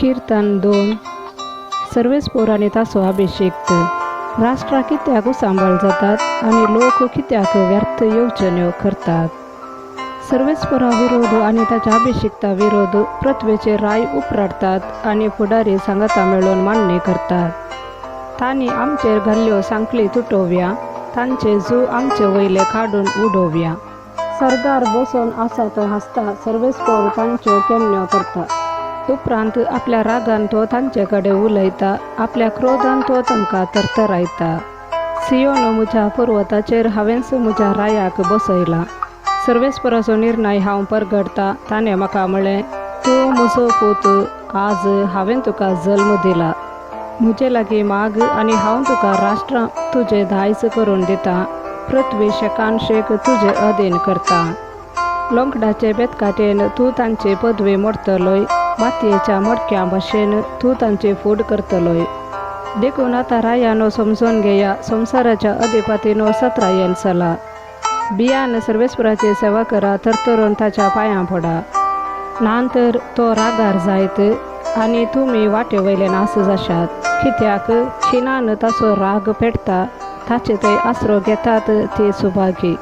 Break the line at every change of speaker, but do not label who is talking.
किर्तन 2. सर्वेस्पोर आनी ताचो अभिषिक्त. राष्ट्रां कित्याक उसांबळ जातात आनी लोक कित्याक व्यर्थ येवजण्यो करतात? सर्वेस्पोरा विरोध आनी ताच्या अभिषिक्ता विरोध पृथ्वेचे राय उपराडतात आनी फुडारी सांगाता मेळून मांडणी करतात. तांणी आमचेर घाल्ल्यो सांखळी तुटोवया, तांचे जू आमचे वयले काडून उडोवया. सरदार बसून आसा तो हांसता, सर्वेस्पोर तांच्यो केन्न्यो करता. उपरांत आपल्या रागान तो तांचे कडेन उलयता, आपल्या क्रोधान तो तांकां तरतरायता. सियोन म्हज्या पर्वताचेर हांवेंच म्हज्या रायाक बसयला. सर्वेस्पराचो निर्णय हांव परगटता. ताणें म्हाका म्हळें, तूं म्हजो पूत, आज हांवें तुका जल्म दिला. म्हजे लागीं माग आनी हांव तुका राष्ट्रां तुजें दायज करून दितां, पृथ्वी शेकान शेक तुजे अधीन करता. लोंकडाचे बेतकाटेन तूं तांची पदवी मोडतलोय, मातयेच्या मडक्यां भाशेन तूं तांची फूड करतलोय. देखून आतां रायानो समजून घेया, संवसाराच्या अधिपतीनो सत्रायेन चला. भियान सर्वेस्पराची सेवा करा, थरथरून ताच्या पांयां पडा. ना तर तो रागार जायत आनी तुमी वाटे वयले नास जाशात, कित्याक खिणान ताचो राग पेटता. ताचे थंय आसरो घेतात ते सुभागी.